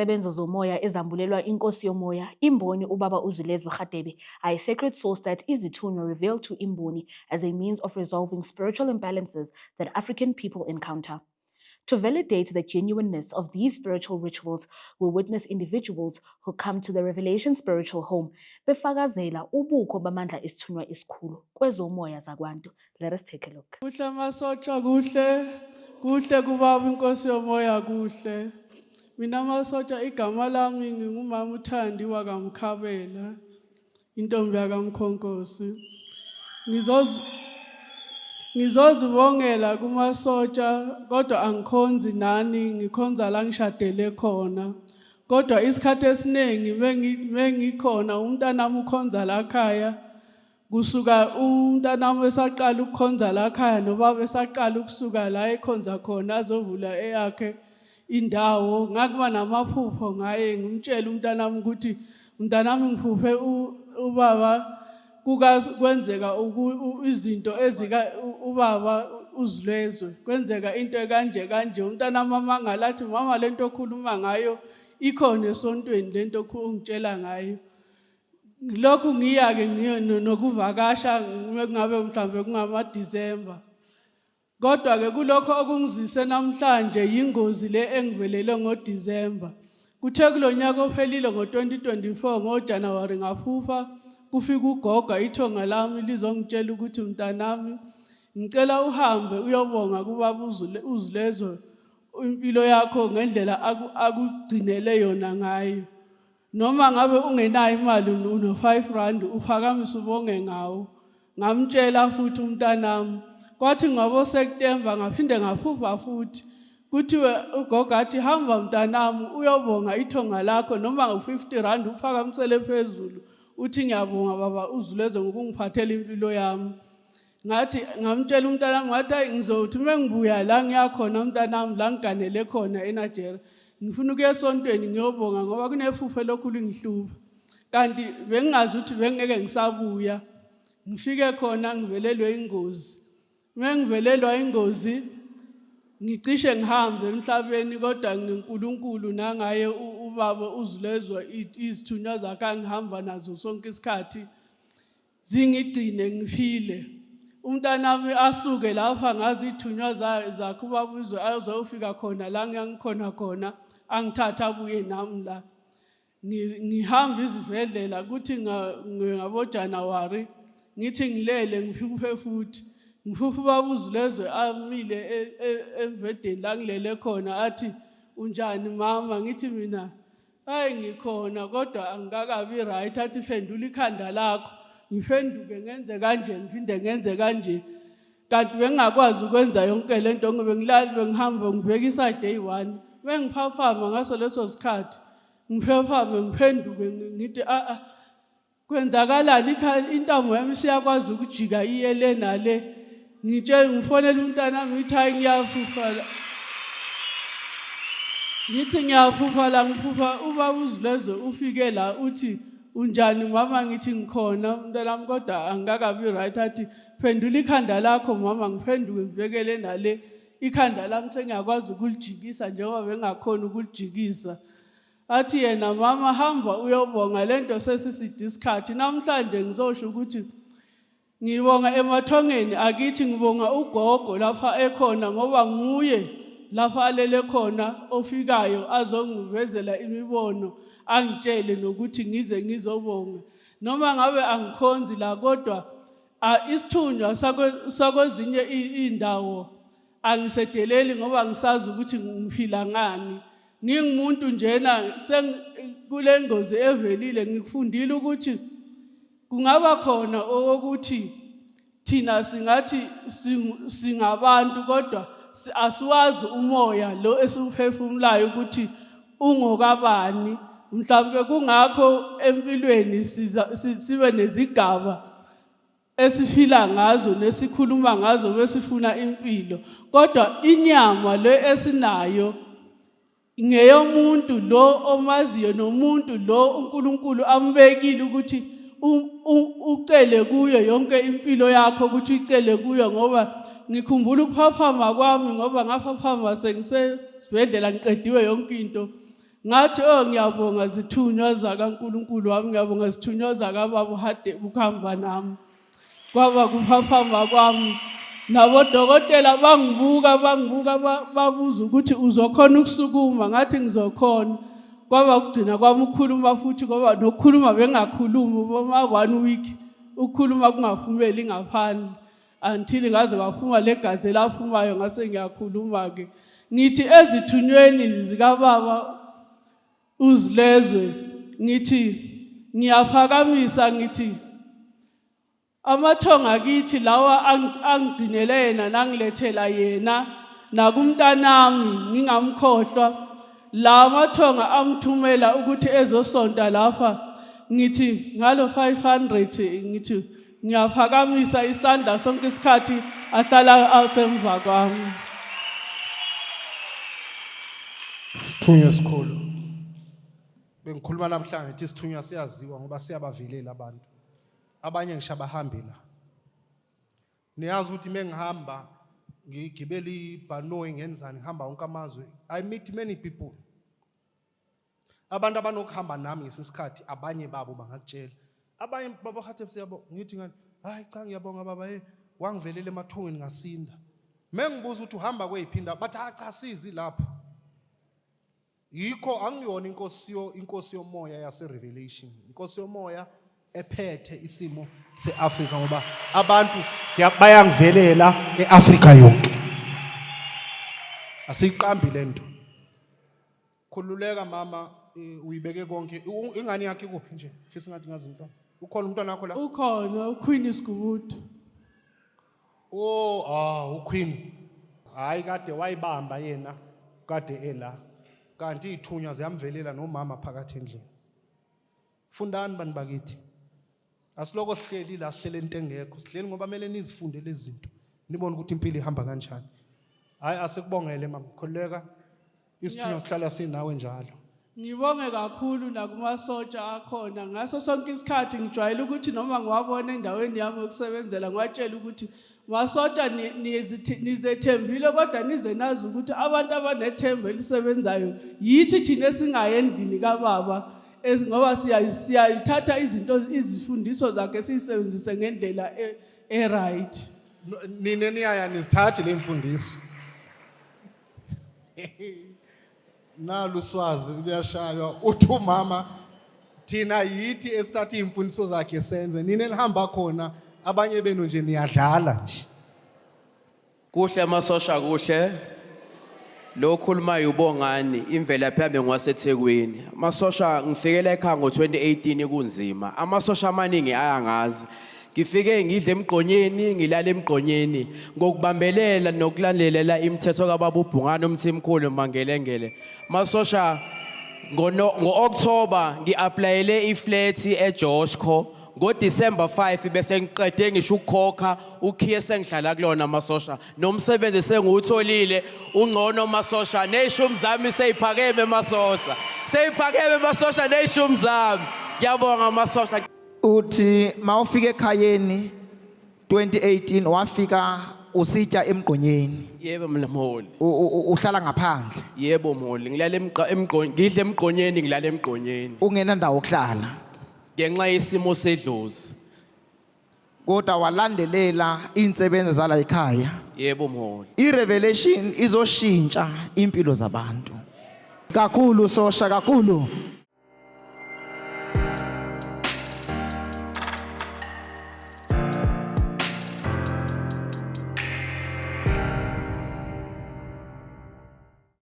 Izinsebenzo zomoya ezambulelwa inkosi yomoya, iMboni uBaba uZwilezwe Radebe, are a sacred source that izithunywa reveal to iMboni as a means of resolving spiritual imbalances that African people encounter. To validate the genuineness of these spiritual rituals, we witness individuals who come to the Revelation Spiritual Home befakazela ubukho bamandla esithunywa esikhulu kwezomoya zakwantu. Let us take a look. Kuhle masotsha, kuhle kuhle kubaba inkosi yomoya, kuhle. Mina masotsha, igama lami ngingumama uThandi wakaMkhabela, intombi yakamkhonkosi. Ngizozibongela kumasotsha, kodwa angikhonzi nani, ngikhonza la ngishadele khona. Kodwa isikhathi esiningi bengikhona, umntanami ukhonza la khaya. Kusuka umntanami esaqala ukukhonza la khaya nobaba esaqala ukusuka la ekhonza khona azovula eyakhe indawo, ngakuba namaphupho ngaye. Ngimtshela umntanami ukuthi, "Mntanami, ngiphuphe ubaba kuka kwenzeka izinto ezika ubaba uZilezwe, kwenzeka into ekanje kanje." Umntanami amangala, athi, "Mama, lento okhuluma ngayo ikhona esontweni, lento ongitshela ngayo?" Lokhu ngiya-ke ngiye nokuvakasha kungabe mhlawumbe kungama-December. Kodwa-ke kulokho okungizise namhlanje yingozi le engivelele ngoDisemba. Kuthe kulo nyaka ophelile ngo-2024 ngoJanuwari, ngaphupha kufika ugogo, ithonga lami, lizongitshela ukuthi, "Mntanami, ngicela uhambe uyobonga kubaba uZilezwe impilo yakho ngendlela akugcinele yona ngayo. Noma ngabe ungenayo imali, uno-R5, uphakamise ubonge ngawo." Ngamtshela futhi umntanami. Kwathi ngobo September ngaphinde ngaphupha futhi, kuthiwe ugogo athi, "Hamba mntanami, uyobonga ithonga lakho, noma ngo-R50, uphakamisele phezulu uthi, 'Ngiyabonga baba uZulezwe ngokungiphathela impilo yami.'" Ngathi ngamtshela umntanami, ngathi, "Hayi, ngizothi uma ngibuya la ngiyakhona mntanami, la ngiganele khona eNigeria, ngifuna ukuya esontweni ngiyobonga ngoba kunephupho elokhu lingihlupha." Kanti bengingazi ukuthi bengeke ngisabuya. Ngifike khona ngivelelwe ingozi. Uma ngivelelwa ingozi, ngicishe ngihambe emhlabeni, kodwa ngiNkulunkulu nangaye ubaba uZilezwe, izithunywa zakhe angihamba nazo sonke isikhathi zingigcine ngiphile. Umntanami asuke lapha ngazi ithunywa zakhe ubaba uzwe, azofika khona la ngiyangikhona khona, angithatha abuye nami la. Ngihamba izibhedlela, kuthi ngabo January ngithi ngilele, ngiphuphe futhi, ngiphuphe ubaba uZilezwe amile embhedeni la ngilele khona, athi, "Unjani mama?" Ngithi mina, "Hayi, ngikhona kodwa angikakabi right." Athi, "Phendula ikhanda lakho." Ngiphenduke ngenze kanje, ngiphinde ngenze kanje, kanti bengingakwazi ukwenza yonke lento ngoba bengilali, bengihamba ngibheka i-side eyi-one. Bengiphaphama ngaso leso sikhathi, ngiphaphame, ngiphenduke, ngithi, "A a, kwenzakalani?" Intamo yami isiyakwazi ukujika iye le nale. Ngitshela, ngifonela umntanami, ngithi, "Hayi, ngiyaphupha la." Ngithi, "Ngiyaphupha la, ngiphupha ubaba uZilezwe ufike la, uthi, 'Unjani mama?' Ngithi, 'Ngikhona mntanami, kodwa angikakabi right.' Athi, 'Phendula ikhanda lakho mama.' Ngiphenduke ngibhekele nale, ikhanda lami sengiyakwazi ukulijikisa njengoba bengakhoni ukulijikisa. Athi yena, 'Mama, hamba uyobonga lento sesiside isikhathi.' Namhlanje ngizosho ukuthi ngibonga emathongeni akithi, ngibonga ugogo lapha ekhona, ngoba nguye lapha alele khona ofikayo azongivezela imibono, angitshele nokuthi ngize ngizobonga. Noma ngabe angikhonzi la, kodwa isithunywa sakwezinye iy'ndawo angisedeleli, ngoba ngisazi ukuthi ngiphila ngani, ngingumuntu njena. Kule ngozi evelile ngikufundile ukuthi kungaba khona okokuthi thina singathi singabantu, kodwa asiwazi umoya lo esiwuphefumulayo ukuthi ungokabani. Mhlawumbe kungakho empilweni sibe nezigaba esiphila ngazo nesikhuluma ngazo besifuna impilo, kodwa inyama le esinayo ngeyomuntu lo omaziyo nomuntu lo uNkulunkulu ambekile ukuthi ucele kuyo yonke impilo yakho, ukuthi uyicele kuyo. Ngoba ngikhumbula ukuphaphama kwami, ngoba ngaphaphama sengisesibhedlela, ngiqediwe yonke into. Ngathi, oh, ngiyabonga zithunywa zakaNkulunkulu wami, ngiyabonga zithunywa zakababa uHadebe ukuhamba nami. Kwaba kuphaphama kwami. Nabodokotela bangibuka bangibuka babuza ukuthi uzokhona ukusukuma, ngathi ngizokhona. Kwaba kugcina kwami ukukhuluma futhi, ngoba nokukhuluma bengakhulumi boma one week ukukhuluma kungaphumeli ngaphandle until ngaze kwaphuma legazi elaphumayo, ngase ngiyakhuluma-ke. Ngithi ezithunyweni zikababa uzilezwe, ngithi ngiyaphakamisa, ngithi amathonga kithi lawa angigcinele yena nangilethela yena nakumntanami ngingamkhohlwa la mathonga amthumela ukuthi ezosonta lapha. Ngithi ngalo 500, ngithi ngiyaphakamisa isandla sonke isikhathi ahlala asemva kwami. Sithunywa esikhulu. Bengikhuluma namhlanje ngithi isithunywa siyaziwa ngoba siyabavelela abantu. Abanye ngisho abahambi la. Niyazi ukuthi mengihamba ngigibela ibhanoyi ngenzani, ngihamba wonke amazwe. I meet many people. Abantu abanokuhamba nami ngesikhathi, abanye babo bangakutshela. Abanye baba Khathep, siyabonga. Ngithi ngani? Hayi cha, ngiyabonga baba, hey, wangivelela emathongweni ngasinda. Mengibuza ukuthi uhamba kweyiphi indawo, bathi ha cha, sizi lapho. Yikho angiyona inkosi yomoya yase Revelation. Inkosi yomoya ephethe isimo seAfrika, ngoba abantu bayangivelela eAfrika yonke. Asiqambi lento. Khululeka mama, uyibeke konke. Ingane yakhe ikuphi nje? Fisa ngathi ngazi umntwana. Ukhona umntwana wakho la? Ukhona, uQueen Sigubudu. Oh, ah, uQueen. Hayi, kade wayibamba yena, kade ela. Kanti ithunywa ziyamvelela nomama phakathi endlini. Fundani bantu bakithi. Asiloko sihleli la, sihlele into engekho. Sihleli ngoba kumele nizifunde lezi zinto. Nibone ukuthi impilo ihamba kanjani. Hayi, asikubongele mama, khululeka. Isithunywa sihlala sinawe njalo. Ngibonge kakhulu nakumasotsha akhona. Ngaso sonke isikhathi ngijwayele ukuthi noma ngiwabona endaweni yami yokusebenzela, ngiwatshela ukuthi masotsha, nizethembile, kodwa nize nazi ukuthi abantu abanethemba elisebenzayo yithi thina esingayi endlini kababa, ngoba siyayithatha izinto, izifundiso zakhe, siyisebenzise ngendlela e-right. Nina niyaya nizithathi le mfundiso. Nalu swazi luyashaywa, uthi umama thina yithi esithatha iy'mfundiso zakhe senze, nina enihamba khona abanye benu nje niyadlala nje. Kuhle amasosha, kuhle. Lo khulumayo ubongani, imvelaphi yami ngwaseThekwini. Amasosha, ngifikela ekhaya ngo2018 kunzima. Amasosha amaningi ayangazi. Ngifike ngidle emgqonyeni, ngilala emgqonyeni ngokubambelela nokulandelela imithetho kababa uBhungane uMthimkhulu Mangelengele. Masosha, ngo-October ngi-applyele iflat eJoshco. NgoDecember 5 bese ngiqede ngisho ukukhokha ukhiye, sengihlala kulona masosha, nomsebenzi sengiwutholile, ungcono masosha, ney'shumi zami seyiphakeme masosha, seyiphakeme masosha ney'shumi zami. Ngiyabonga masosha. Uthi mawufika ekhayeni 2018, wafika usitya emgqonyeni? Yebo mina mholi. Uhlala ngaphandle? Yebo mholi, ngilala ngidle emgqonyeni, ngilala emgqonyeni. Ungenandawo okuhlala? Ngenxa yesimo sedlozi. Kodwa walandelela insebenzo zala ekhaya? Yebo mholi. I-revelation izoshintsha impilo zabantu kakhulu, sosha kakhulu.